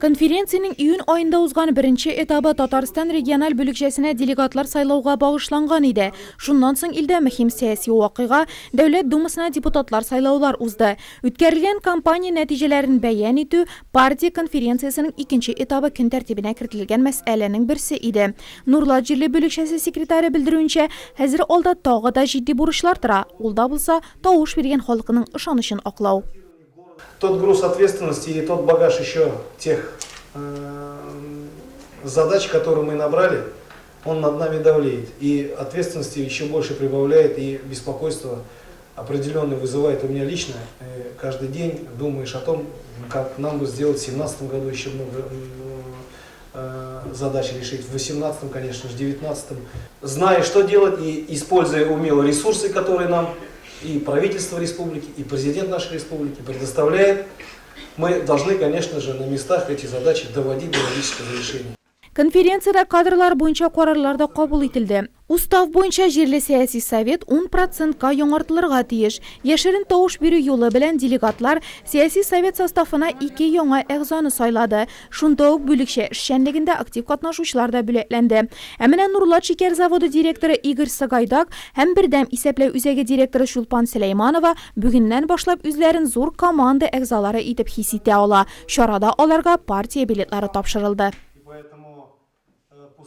Конференциянең июнь аенда узган беренче этабы Татарстан региональ бүлекчәсенә делегатлар сайлауга багышланган иде. Шуннан соң илдә мөһим сәяси вакыйга, Дәүләт Думасына депутатлар сайлаулар узды. Үткәрелгән кампания нәтиҗәләрен бәян итү партия конференциясенең икенче этабы көн тәртибенә кертелгән мәсьәләнең берсе иде. Нурлат җирле бүлекчәсе секретаре белдерүенчә, хәзер алда тагы да җитди бурычлар тора, ул да булса, тавыш биргән халыкның ышанычын аклау. Тот груз ответственности и тот багаж еще тех э, задач, которые мы набрали, он над нами давлеет. И ответственности еще больше прибавляет, и беспокойство определенное вызывает у меня лично. Э, каждый день думаешь о том, как нам бы сделать в 2017 году еще много э, задач решить, в 2018, конечно же, в 2019. Зная, что делать, и используя умело ресурсы, которые нам и правительство республики, и президент нашей республики предоставляет, мы должны, конечно же, на местах эти задачи доводить до логического решения. Конференциядә кадрлар буенча карарлар да кабул ителде. Устав буенча җирле сәяси совет ун процентка яңартылырга тиеш. Яшерен тавыш бирү юлы белән делегатлар сәяси совет составына ике яңа әгъзаны сайлады. Шунда ук бүлекчә эшчәнлегендә актив катнашучылар да бүләкләнде. Ә менә Нурлат шикәр заводы директоры Игорь Сагайдак һәм Бердәм исәпләү үзәге директоры Чулпан Сөләйманова бүгеннән башлап үзләрен зур команда әгъзалары итеп хис итә ала. Чарада аларга партия билетлары тапшырылды.